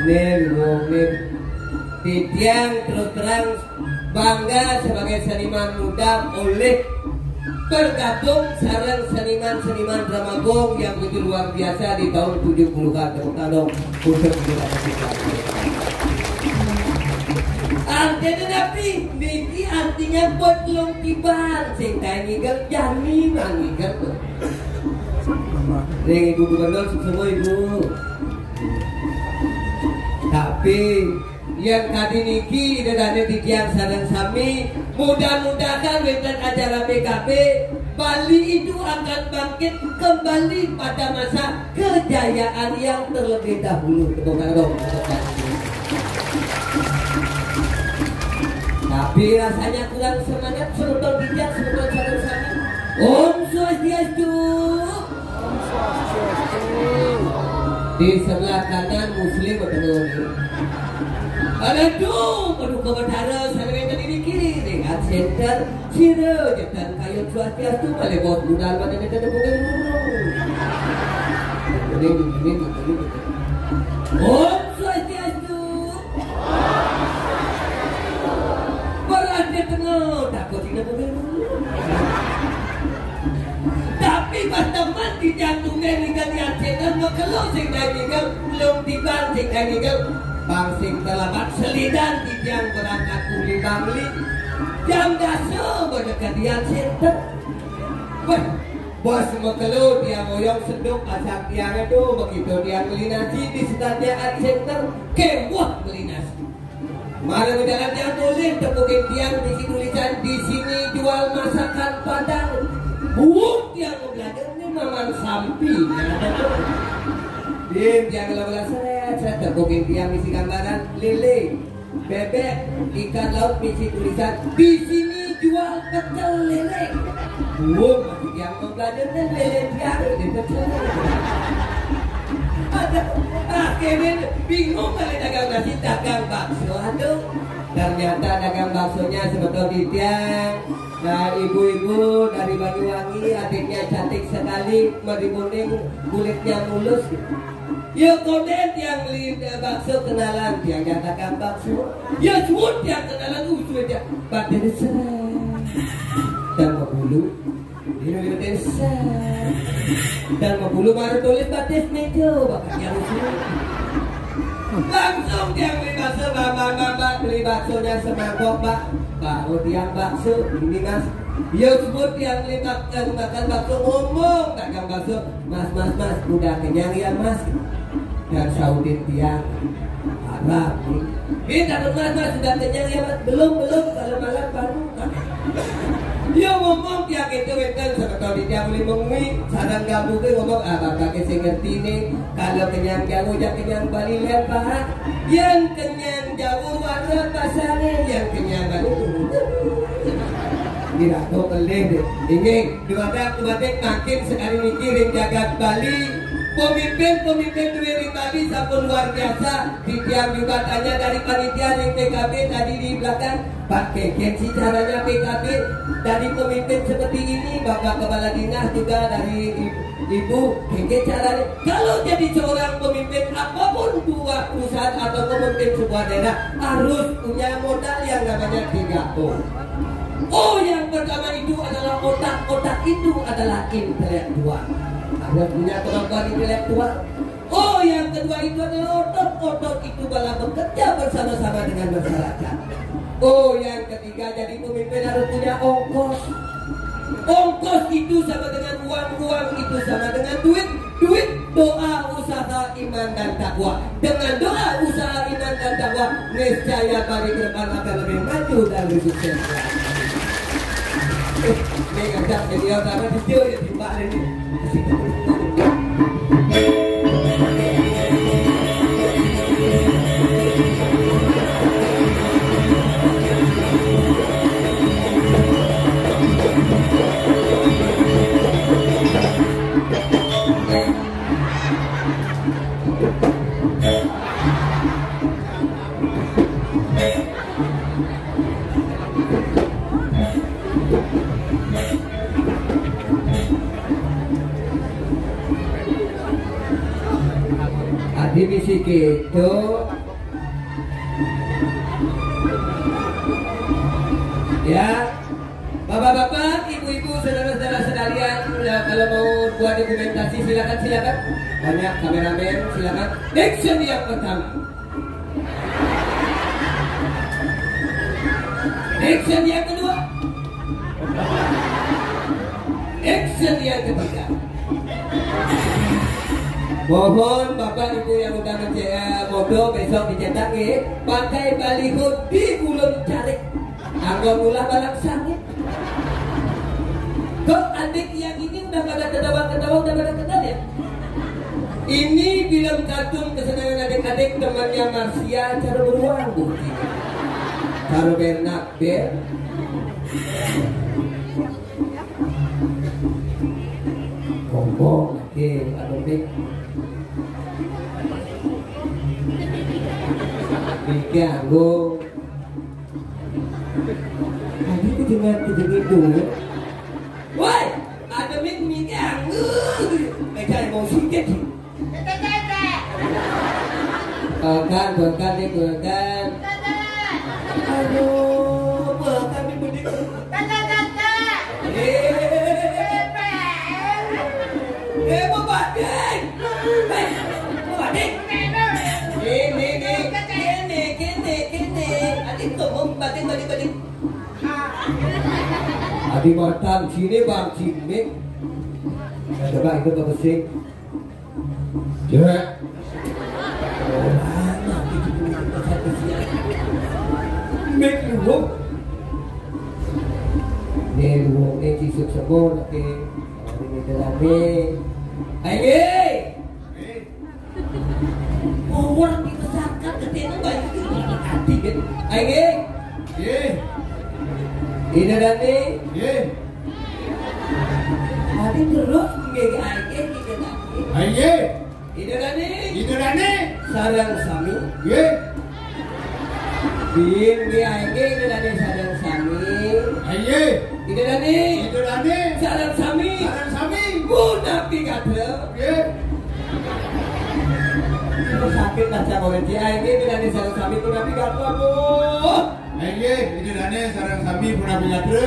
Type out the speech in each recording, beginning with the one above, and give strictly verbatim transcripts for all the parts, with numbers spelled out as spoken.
Nih, Bung, nih. Titiang terus terang bangga sebagai seniman muda oleh bergabung sareng seniman-seniman drama gong yang begitu luar biasa di tahun tujuh puluhan. Tepuk tangan dong untuk kita. Artinya tapi niki artinya buat belum tiba sing kayak ngigel jani mah ngigel tuh. Nih, Ibu Gubernur, semua Ibu. Tapi yang tadi niki ida dane titiang sareng sami, mudah-mudahan wonten acara P K B, Bali itu akan bangkit kembali pada masa kejayaan yang terlebih dahulu. Tepuk tangan dong. Tapi rasanya kurang semangat, semeton titiang, semeton sareng sami. Om Swastiastu. Di sebelah kanan Muslim atau Muslim? Aduh, aduh, ke Betara, sana yang tadi di kiri, dengan center, sira, jangan kayu Swastiastu, balik bos budal, mana kita ada bukan burung. Ini, ini, ini, ini. Om Swastiastu. Berarti tengok, takut tidak bukan burung. Tapi pas teman di jantungan ikan yang setan, makelo sing daging, belum tiba sing daging. Bang sing terlambat selidan di tiang berangkat uli Bangli. Jam dasa berdekat dia center. Wah, bos makelo tiang oyong seduk pasang tiangnya tuh, begitu tiang beli nasi di setanjaan center, kewah beli nasi. Mana berjalan tiang tulis, tepukin tiang di sini tulisan, "Di sini jual masakan Padang." Buuk tiang belajar ini Maman Sampi. Dia tiang belajar seret, seret, tepukin tiang isi gambaran lele, bebek, ikan laut, misi tulisan, "Di sini jual pecel lele." Buuk masih tiang belajar kan lele tiang di pecel. Ada, akhirnya bingung kali dagang nasi, dagang bakso. Aduh, ternyata dagang baksonya sebetul titiang. Nah, ibu-ibu dari Banyuwangi, adiknya cantik sekali, merimuning, kulitnya mulus. Ya, konden tiang beli, eh, bakso kenalan, tiang nyatakan bakso. Ya, suwun tiang kenalan, usul aja. Batin serang. Dan mau bulu. Ini udah desa. Dan mau bulu baru tulis batis meja, bakal yang sini. Langsung tiang beli bakso, "Mbak, mbak, mbak, mbak, beli baksonya semangkok, mbak." Baru tiang bakso, "Ini, mas." Ya, sebut tiang beli bak-, eh, makan bakso, ngomong, dagang bakso, "Mas, mas, mas, udah kenyang ya, mas?" Dan sautin tiang, "Harap, nih." "Ini dapat, mas, mas, udah kenyang ya, mas?" "Belum, belum, kalau malam baru." Dia ngomong tiang itu wénten sebetul dia boleh mengui, sarang gabung ngomong, "Ah, bapak sing ngerti nih, kalau kenyang jauh, jangan kenyang Bali, lihat, Pak. Yang kenyang jauh warna pasangnya, yang kenyang Bali." Kira kok pelih deh. Ini dua dak, dua dak makin sekali mikirin jagat Bali. Pemimpin-pemimpin duwe di Bali sampun luar biasa. Di tiang juga tanya dari panitia di P K B tadi di belakang. Pak, kengken sih caranya P K B dari pemimpin seperti ini, Bapak Kepala Dinas juga dari i-, Ibu, kengken caranya. Kalau jadi seorang pemimpin, apapun dua perusahaan atau pemimpin sebuah daerah harus punya modal yang namanya tiga O. O yang pertama itu adalah otak, otak itu adalah intelektual. Harus punya kemampuan intelektual. O yang kedua itu adalah otot, otot itu adalah bekerja bersama-sama dengan masyarakat. O yang ketiga, jadi pemimpin harus punya ongkos. Ongkos itu sama dengan uang, uang itu sama dengan duit, duit, doa, usaha, iman, dan takwa. Dengan doa, usaha, iman, dan takwa, niscaya Bali ke depan akan lebih maju dan lebih sukses. Eh, ini ngajak senior sama jujur ya, Pak, ini. Di misi gitu. Ya, bapak-bapak, ibu-ibu, saudara-saudara sekalian, ya, kalau mau buat dokumentasi, silakan, silakan. Banyak kameramen, silakan. Action yang pertama. Action yang kedua. Action yang ketiga. Mohon bapak ibu yang udah mencetak modo besok dicetak, ya, pakai baliho di Gunung Carik. Anggo ulah balang sangit. Kok adik yang ini udah pada ketawa-ketawa, udah pada kenal, ya? Ini film kartun kesenangan adik-adik, temannya Marsha, cara beruang, Bu. Cara benak, Ber. Kompong, oke, adik. Oke, anggo. Tadi kejengat-kejengat dulu. Woi, ada mik mik yang. Meja emosi jadi. Bukan, bukan nih, bukan. Aduh, bukan nih, bukan. Eh, eh, Bapak Ding. Eh, Bapak Ding. Ini, ini, ini, ini, ini. Adik tuh, Bapak Ding, Bapak Ding, Bapak Ding. Adi Matan, sini Bang Cimik. Coba itu ke besi. Cek. Mik lu. Ini lu, ini cisuk sebon, oke. Ini jalan nih. Ayo. Power dibesarkan, gedenya banyak. Hati kan. Ayo. Ye. Ida Dani. Ye. Tadi terus, gigi aja, gigi lagi. Ayo. Ida Dani. Ida Dani. Sarang sami. Ye. Bin, bi aja, Ida Dani, sarang sami. Ayo. Ida Dani. Ida Dani. Sarang sami. Sarang sami. Munapi gadra. Ye. Ibu sakit lah, cak orang cik. Ayo, Ida Dani, sarang sami, munapi gadra, Bu. Ayo, Ida Dani, sarang sami, munapi gadra.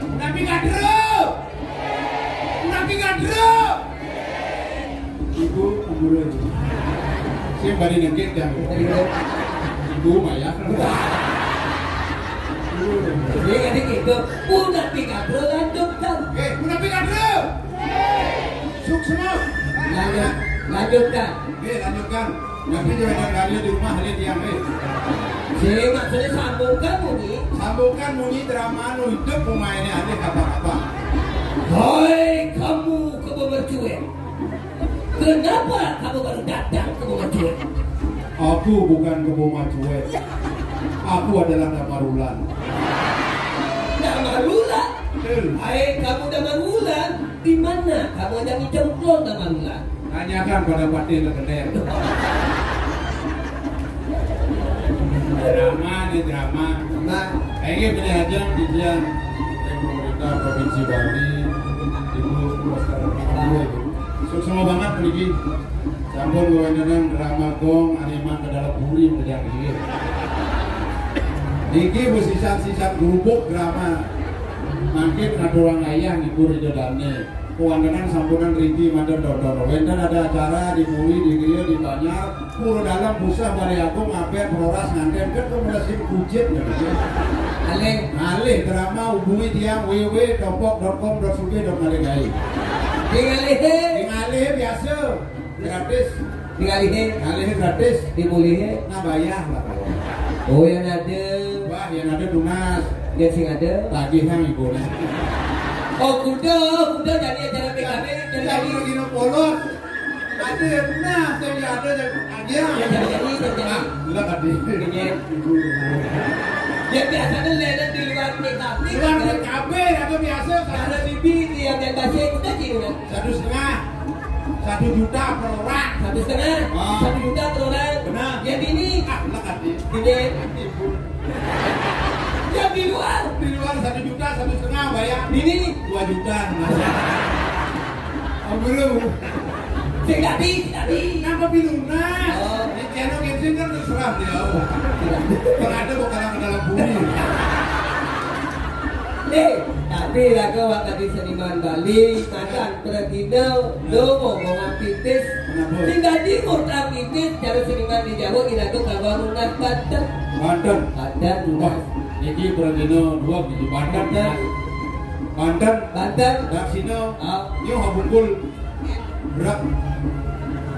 Munapi gadra. Munapi gadra. Ibu, umur ibu. Sing bari nengkit ya. Ibu, bayar. Jadi, jadi gitu. Munapi gadra, lanjutkan. Eh, munapi gadra. Suksma. Lanjut, lanjutkan. Oke, lanjutkan. Tapi jangan kalian di rumah, lihat yang, eh. Sing, maksudnya sambungkan munyi. Sambungkan munyi drama nu hidup pemainnya ada apa-apa. Hai kamu kebo mercuek. Kenapa kamu baru datang kebo mercuek? Aku bukan kebo mercuek. Aku adalah Damarulan. Damarulan? Betul. Hai kamu Damarulan. Di mana kamu ada ngidam klon, Bang Lula? Tanyakan pada Patih Legender. Drama nih, drama. Nah. Kayaknya pilih aja pijian dari pemerintah Provinsi Bali, Ibu Lestari Ibu. Suksma banget niki. Sampun wewenang drama gong animan ke dalam buri pejang ini. Niki besisan-sisan gubuk drama. Mangkin ada orang ayah ngibur itu dane. Kuandanan sampunan riki manten dodor. Wenten ada acara di Puri, di Griya, di Banjar, Pura Dalam, Puseh, Balai Agung, Abet, Proras, Nganten, kan kombinasi kujit ya, gitu. Alih. Alih drama hubungi tiang W W W dot pop dot com dot sugih dot ngalih gawe. Di ngalih. Di ngalih biasa. Gratis. Di ngalih. Ngalih gratis. Di mulih. Nah, bayar lah. Oh, yang ada. Wah, yang ada tunas. Yang sing ada. Tagih nang ibu. Oh, kuda, kuda jadi acara P K B, jadi. Yang lagi no polos. Ada yang tunas, yang ada yang aja. Ya, jadi, jadi, jadi. Ah, lah tadi. Iya. Ya, biasanya lele di luar P K B. Luar P K B, atau biasa, ada T V, yang bebas, ya, kuda sih, udah. Satu setengah. Satu juta per orang. Satu setengah. Ah. Satu juta per orang. Benar. Yang ini. Ah, lah tadi. Ini. Ibu. Yang di luar. Di luar satu juta, satu setengah bayar. Ini. Dua juta. Mas. Om dulu. Sing dadi, sing dadi. Nang kepinunan. Oh. Di channel Genshin kan terserah dia. Kan ada bakal ke dalam bumi. Eh, tapi lagu wak tadi seniman Bali, makan pergino, do ngomong pipis. Kenapa? Sing dadi ngutang pipis, cara seniman di Jawa, ira tuh kagak lunas Banten. Banten. Banten lunas. Wah, ini pergino dua biji Banten. Banten. Banten. Banten. Daksina. Ah. Yo habungkul. Berak.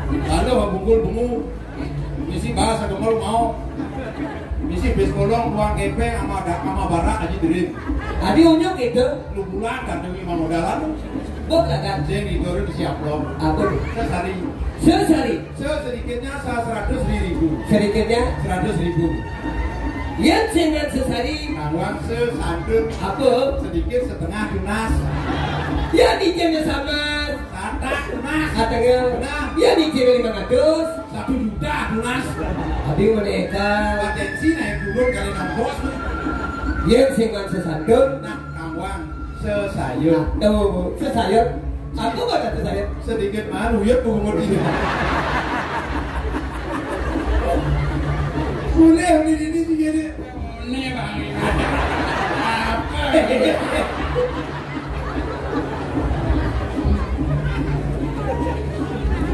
Lalu bungkul bungu. Misi bahasa kembal mau. Misi bis kolong, ruang kepeng sama da- sama barak aja diri. Tadi unyuk itu. Lu bulan kan demi mau modalan. Bok kan? Sing itu di siap dong. Apa? Sesari. Sesari. Se sedikitnya sa seratus ribu. Sedikitnya seratus ribu. Yang sing sesari. Nawang sesantun. Apa? Sedikit setengah tunas. Ya di sama. Santak tunas. Katanya. Benar. Ya di lima ratus. Satu juta tunas. Tapi mereka. Potensi naik turun kali enam bos. Yang sing sesantun. Nah, Nawang. Sesayur. Tuh, sesayur. Aku gak ada sesayur. Sedikit malu ya pungut ini. Boleh ini ini juga deh. Ini bang. Apa?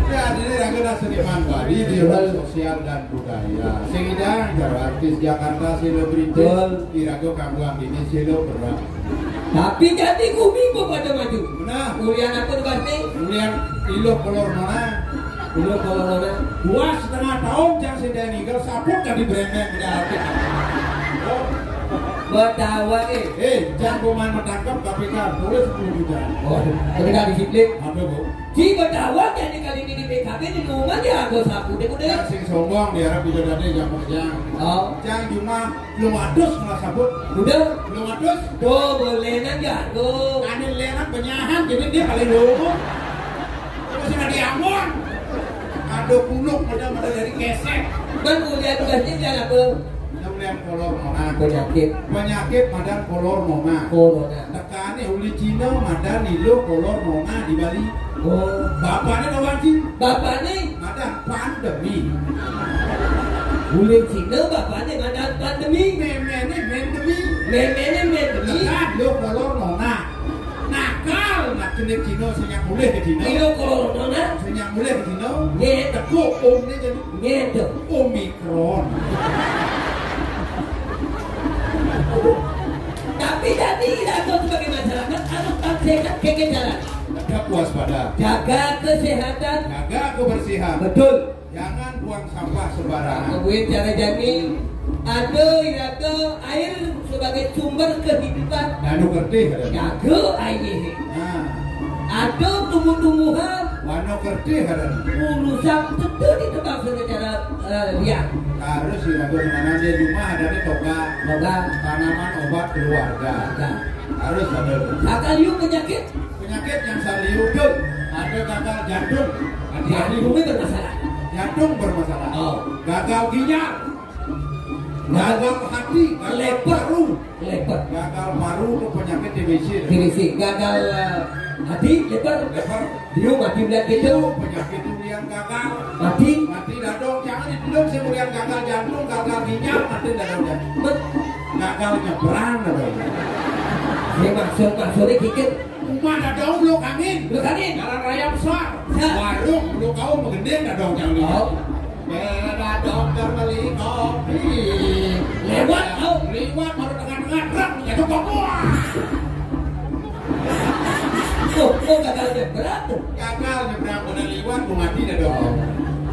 Ya, ini lagu dah seniman Bali di hal sosial dan budaya. Sehingga artis Jakarta selebritis. Betul. Irago kanggo anggene selo berat. Tapi jadi kumi kok pada maju. Nah, ulian aku tuh pasti. Ulian ilo kolor mana? Ilo kolor mana? Dua setengah tahun jang sing ninggal saput tadi brengeng udah habis. Oh. Betawa eh. Eh, jangan pemain menangkap K P K, boleh sepuluh juta. Oh, tapi nggak disiplin. Apa bu? Di Betawa jadi kali ini di P K B di rumah dia aku sapu deh udah. Sing sombong diharap bisa tadi jangan jangan. Oh. Jangan cuma Belum adus malah sabut. Udah. Belum adus. Tuh, boleh nang jago. Ane lenan penyahan, jadi dia paling dulu. Terus sudah diamun. Ada buluk, ada ada dari kesek. Kan udah tugasnya dia apa? Kita udah kolor mona. Penyakit. Penyakit madan kolor mona. Corona. Tekane uli Cina madan nilo kolor mona di Bali. Oh. Bapaknya kawan sih. Bapaknya Madan pandemi. Ulin Cina bapaknya madan pandemi. Memene mendemi. Memene mendemi. Tekan lo kolor nona. Nakal nak kena Cina sing mulih ke Cina. Ilo kolor nona. Sing mulih ke Cina. Nye. Teko om ni jadi. Nye tu. Omikron. Tapi tadi kita sebagai masyarakat harus sehat ke jalan. Tetap waspada. Jaga kesehatan. Jaga kebersihan. Betul. Jangan buang sampah sembarangan. Kemudian cara jani ada iraga air sebagai sumber kehidupan. Nanu kertih ada. Jaga air. Nah. Ada tumbuh-tumbuhan. Wano kertih ada. Urusan tentu di tempat secara eh, liar. Harus iraga mana dia rumah ada di toga. Toga. Tanaman obat keluarga. Nah. Harus ada. Gagal yuk penyakit. Penyakit yang saliu tuh ada gagal jantung. Hati-hati. Jantungnya bermasalah. Jantung bermasalah. Oh. Gagal ginjal. Gagal hati, gagal Leper. Paru. Leper. Gagal paru itu penyakit T B C. T B C. Gagal eh, hati, leper. Leper. Dia mati bilang gitu. Itu penyakit itu yang gagal. Mati. Mati dadong, jangan ditendang sih yang gagal jantung, gagal ginjal, mati dadong. Bet. Gagal nyebrang ada. Ini maksud maksudnya kikit. Rumah ada dong blok angin. Blok angin. Jalan raya besar. Ya. Warung blok kau menggending ada dong jangan lihat. Oh. Bela dokter beli kopi. Lewat kau. Lewat baru tengah-tengah truk jatuh ke bawah. Oh, oh gagal nyebrang tuh. Gagal nyebrang udah liwat mau mati dah dong.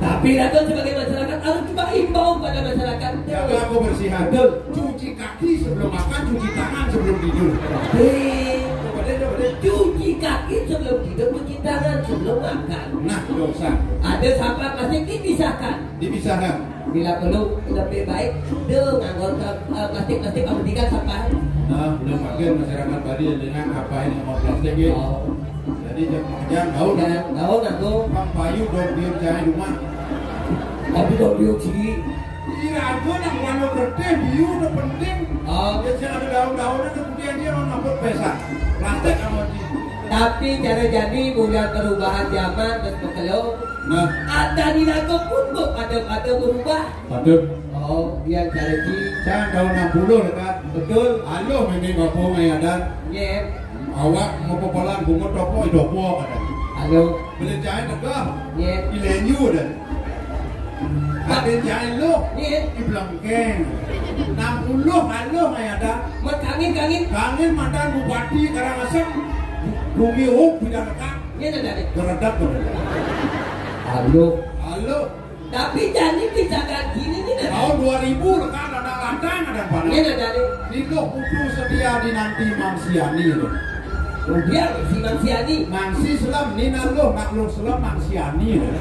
Tapi Ratu sebagai masyarakat harus coba imbau pada masyarakat. Jaga kebersihan. Betul. Cuci kaki sebelum makan, cuci tangan sebelum tidur. Hei, coba deh, coba deh. Cuci kaki sebelum tidur, cuci tangan sebelum makan. Nah, dosa. Ada sampah plastik dipisahkan. Dipisahkan. Bila perlu lebih baik dia nganggur eh, plastik-plastik apa tiga sampah. Nah, belum makin masyarakat Bali dengan apa ini mau plastik ya. Oh. Jadi jangan jangan tahu. Jangan tahu aku. Pang payu dong dia cari rumah. Tapi dong dia ciri. Irago nak wano kertih biu udah penting. Oh. Dia sih ada daun-daunnya kemudian dia mau nabut pesan. Plastik sama ciri. Tapi cara jani mulai perubahan zaman terus berkelo. Nah. Ada ni lagu pun kok pada-pada berubah. Patut. Oh, yang cara ji. Jangan tahun enam puluh dekat. Betul. Halo, mimi bapu ngayadan. Nggih. Awak mau pepalan bungut topo, topo kadang. Halo. Boleh jangan tegah. Nggih. Ilenyu dan. Ada jahil lu. Iya. Di Blengkeng. Enam puluh halo ngayadan. Mat kangin, kangin. Kangin mantan bupati Karangasem. Bumi huk tidak dekat. Iya, dah, dah. Geredak, geredak. Halo. Halo. Tapi jani bisa ganti ini nih, dah. Tahun dua ribu dekat ada lantang, ada panas. Iya, dah, dah. Niko putu setia dinanti Mangsiani, loh. Kemudian si Mangsiani. Mangsi selam, ni nak loh, nak loh selam Mangsiani, loh.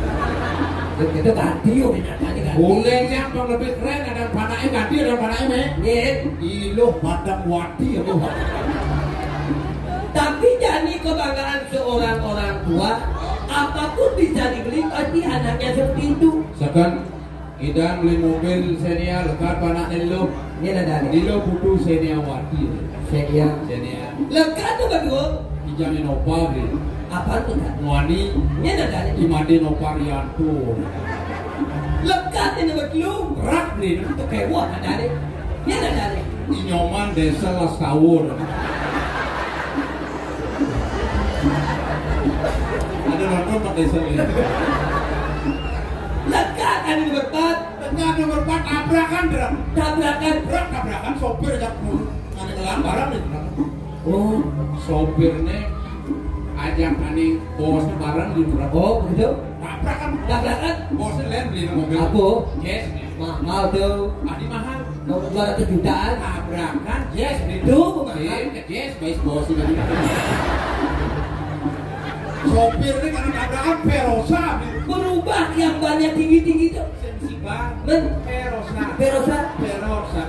Itu ganti, oh, ini ganti, ganti. Boleh yang lebih keren, ada panaknya ganti, ada panaknya, meh. Iya. Iloh Padang Wati, ya, loh. Tapi jani kebanggaan seorang orang tua, apapun bisa dibeli, pasti anaknya seperti itu. Sekan, kita beli mobil Xenia, lekat panak Nilo. Iya, dah, dah. Nilo butuh Xenia Wati. Xenia. Xenia. Lekat tu berdua. Ijamin opa, beli. Apa tu, Kak? Muani. Iya, dah, dah. Imadin opa Rianto. Lekat ini berdua. Rak, beli. Itu kewah, dah, dah. Iya, dah, dah. Inyoman desa Laskawur. Ada nonton Pak Desa ini. Lekat ada nomor empat. Lekat nomor empat, tabrakan, Bro. Tabrakan. Bro, tabrakan, sopir ajak dulu. Ada kelam barang nih, Bro. Oh, sopirnya ajak ane bosnya bareng di, Bro. Oh, begitu? Tabrakan. Tabrakan. Bosnya lain beli mobil. Apa? Yes. Mahal tuh. Adi mahal. Nomor dua ratus jutaan. Tabrakan. Yes, beli. Tuh, mahal. Iya, yes, baik bos ini. Sopir ini karena tabrakan Perosa, beli. Berubah yang bannya tinggi-tinggi tuh. Sensi bar. Men. Perosa. Perosa. Perosa.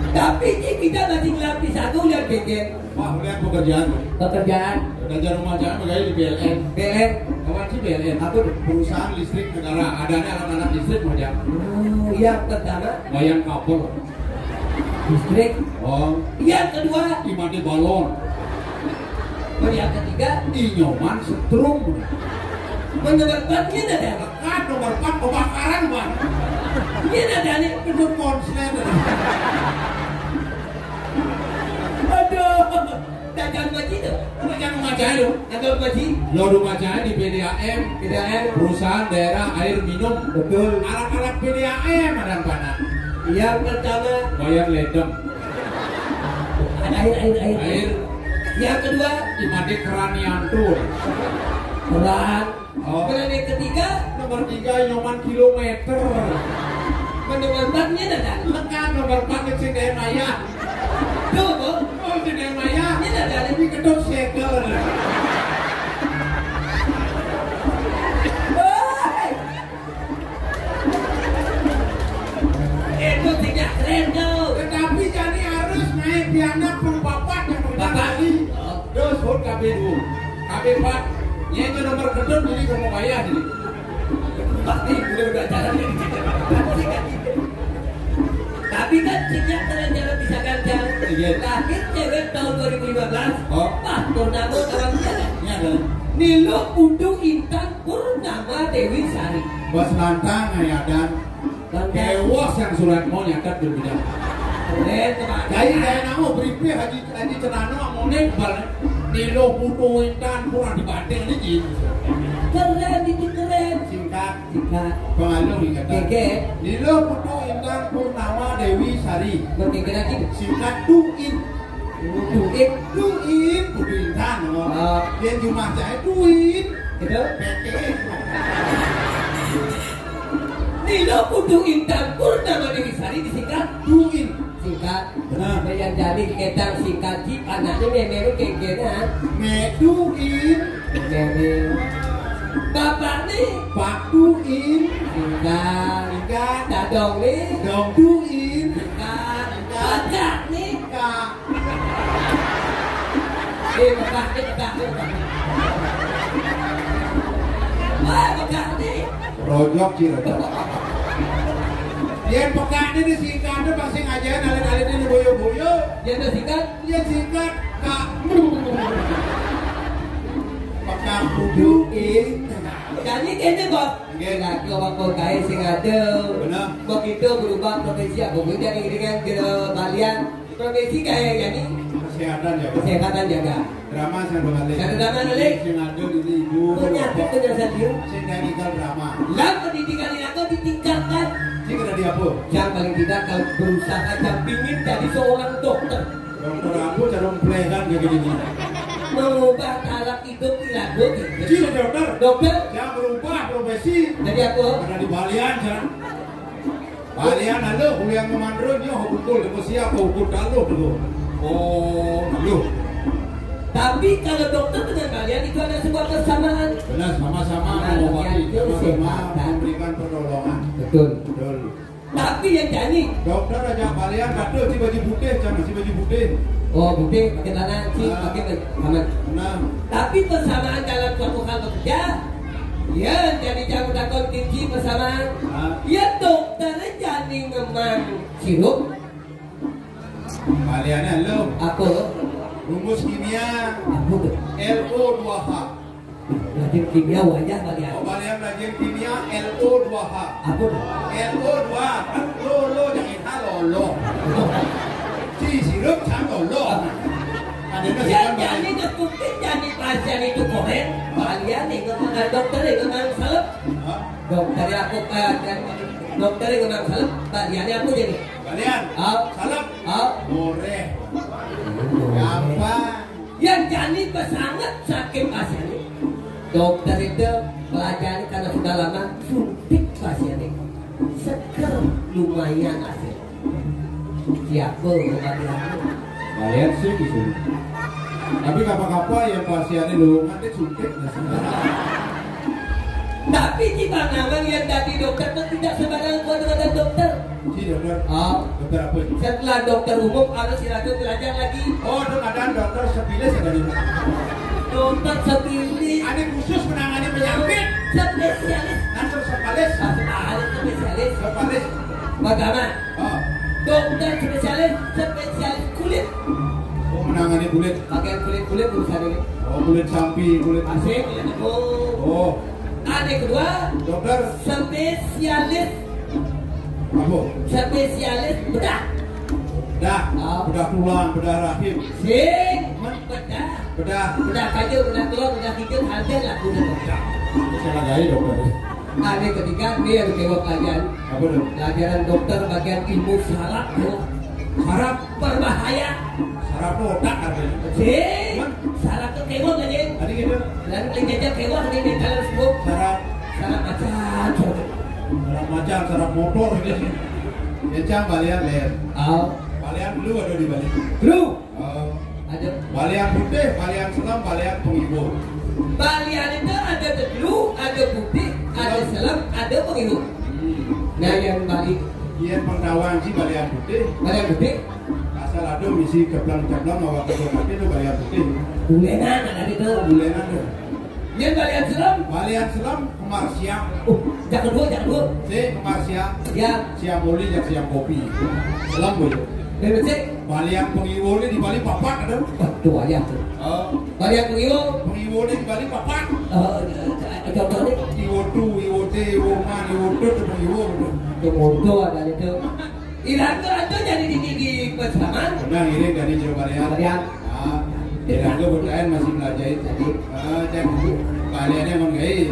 Tapi ini kita masih ngelampi satu lihat geger. Wah, lihat pekerjaan. Pekerjaan. Kerja rumah jangan pegawai di P L N. P L N. Kawan si P L N. Apa tuh? Perusahaan listrik negara. Adanya anak-anak listrik mau jam. Oh, yang pertama. Bayang kabel. Listrik. Oh. Yang kedua. Imati balon. Oh, yang ketiga. Inyoman setrum. Mendengarkan ini ada. Kan nomor empat kebakaran, Bang. Ini ada nih. Itu konslet. Aduh. Dagang baji tuh. Apa yang rumah jahit tuh? Dagang baji. Lo rumah jahit di P D A M. P D A M. Perusahaan daerah air minum. Betul. Alat-alat P D A M ada yang mana? Yang pertama. Bayar ledeng. Ada air, air, air. Air. Yang kedua. Imade keranian tuh. Keran. Oh. Kemudian yang ketiga. Nomor tiga, Nyoman kilometer. Nomor empat ini ada. Lekat nomor empat, Cendemaya. Tuh, Bu. Oh, Cendemaya. Ini ada. Ini kedok segel. Woi. Itu tidak keren, tuh. Tetapi jadi harus naik pianak pun bapak yang pertama kali. Oh. Terus, hut K B dua. K B empat. Ini itu nomor kedok, jadi kamu bayar, jadi. Pasti udah udah jalan ini. Tapi kan sejak jalan-jalan bisa ganjar. Iya. Lahir cewek tahun dua ribu lima belas. Oh. Pas purnama tahun jalan. Iya, kan? Nilo Putu Intan Purnama Dewi Sari. Bos lantang ya, Dan. Lantang. Kewas yang surat mau nyatat dulu, Dan. Keren, Pak. Jadi, kayak nama beripe Haji Haji Celana mau nembal, Nilo Putu Intan kurang dibanding ini, Ji. Keren, itu keren. Singkat. Singkat. Pengalu ingat. Gege. Nilo Putu Intan Purnama Dewi Sari. Bergeger lagi. Singkat Tuin. Tuin. Tuin, Putu Intan, oh. Oh. Dia cuma saya Tuin. Gitu? P T. Nilo Putu Intan Purnama Dewi Sari disingkat Tuin. Singkat. Nah. Yang jadi ketang singkat ji, anaknya memang kengkengan. Meduin. Memang. Bapak ni. Pakuin. Singkat. Singkat. Dadong ni. Dongduin. Singkat. Singkat. Pajak ni. Kak. Eh, Bapak ni, Bapak ni, Bapak ni. Wah, Bapak ni. Rojok ji, rojok. Yén pekakné disingkat, pasti ngajak alit-alitné boyo-boyo. Yén disingkat? Yén singkat, Kak. Pekak kudu. Jani kéné, Bos. Nggih. Lagi orang kok kaé sing ada. Bener. Begitu berubah profesi, apa gue jadi dengan jero balian. Profesi kayak jani. Kesehatan jaga. Kesehatan jaga. Drama sing ada balik. Sing ada drama balik. Sing ada di ibu. Penyakit penyelesaian dia. Sing ada tinggal drama. Lah, pendidikan ini aku ditingkatkan. Sing ada di apa? Yang paling tidak kalau berusaha, yang pingin jadi seorang dokter. Dokter apa, cara mempelaikan kayak gini. Mengubah taraf hidup perilaku. Sing ada dokter. Dokter. Yang berubah profesi. Jadi apa? Ada di balian, kan? Balian, halo, kuliah ngemandro, nyoh, pukul, depo siap, pukul, kaluh, dulu. Oh, halo. Tapi kalau dokter dengan balian itu ada sebuah kesamaan. Benar, sama-sama mengobati, sama-sama memberikan pertolongan. Betul. Betul. Tapi yang jani. Dokter aja balian, kado si baju putih, jangan si baju putih. Oh, putih, pakai tanah, si pakai tanah. Nah. Tapi persamaan dalam suatu hal bekerja, ya, jadi jangan takut kunci persamaan. Nah. Ya, dokter jani ngemang sirup. Baliannya lo. Apa? Rumus kimia. Apa tuh? L O dua H. Rajin kimia wayah balian. Oh, balian rajin kimia L O dua H. Apa tuh? L O dua, kan lo, lo, jangan kita lo, lo. Si sirup, jangan lo, lo. Ada yang ya, jadi nyebutin, jadi pasien itu korek. Balian itu dengan dokter itu kan salah. Hah? Dokter aku, eh, dokter itu kan salah. Baliannya aku jadi. Balian. Ah. Salah. Ah. Goreh. Gampang. Yang jani pesanget sakit pasiennya. Dokter itu pelajaran karena sudah lama suntik pasiennya. Seger lumayan hasil. Siapa obatnya? Nah, lihat sih di sini. Tapi kapa-kapa yang pasiennya lu nanti suntik nggak sih? Tapi di Bang Nawang yang tadi dokter itu tidak sembarang kau dengan dokter. Iya, dokter. Oh. Dokter apa itu? Setelah dokter umum harus dilanjut belajar lagi. Oh, itu ada dokter spesialis ada di mana? Dokter spesialis. Ada khusus menangani penyakit. Spesialis. Dokter spesialis. Spesialis, spesialis. Spesialis. Pertama. Oh. Dokter spesialis, spesialis kulit. Oh, menangani kulit. Bagian kulit-kulit urusan ini. Oh, kulit sampi, kulit. Asik, kulit. Oh. Oh. Ada kedua. Dokter. Spesialis. Apa? Spesialis bedah. Bedah. Ah. Bedah tulang, bedah rahim. Sing. Bedah. Bedah. Bedah kayu, bedah telur, bedah hijau, harga laku bedah. Salah gaya dokter. Ada ketiga, dia yang kewak pelajaran. Apa tuh? Pelajaran dokter bagian ilmu saraf tuh. Saraf. Berbahaya. Saraf otak katanya. Sing. Saraf tuh kewak aja. Tadi gitu. Dan penjajah kewak nih di dalam sebut. Saraf. Saraf macan. Saraf macan, saraf motor gitu. Ya, Cang, balian, Ler. Oh. Balian dulu ada di balik. Dulu. Oh. Ada. Balian putih, balian selam, balian pengibu. Balian itu ada dulu, ada putih, ada selam, ada pengibu. Hmm. Nah, yang balik. Iya, pengetahuan sih balian putih. Balian putih. Asal ada misi keblang-keblang, awak keblang itu balian putih. Bulenan ada itu. Bulenan tuh. Yang balian selam? Balian selam, kembar siang. Oh, jangan dulu, jangan dulu. Si kembar siang. Ya. Siang muli, jak siang kopi. Selam boleh. Bebek sih. Balian pengiwo ini di Bali papat ada. Waduh, ayah tuh. Oh. Balian pengiwo. Pengiwo ini di Bali papat. Oh, contohnya? Iwo tu, iwo te, iwo man, iwo tu, tu pengiwo tu. Itu moto ada itu. Irangga ada jadi di, di, di Pasaman. Nah, ini dari Jawa Balian. Balian. Ah, Irangga bertahan masih belajar itu. Jadi. Ah, jadi baliannya emang gaya.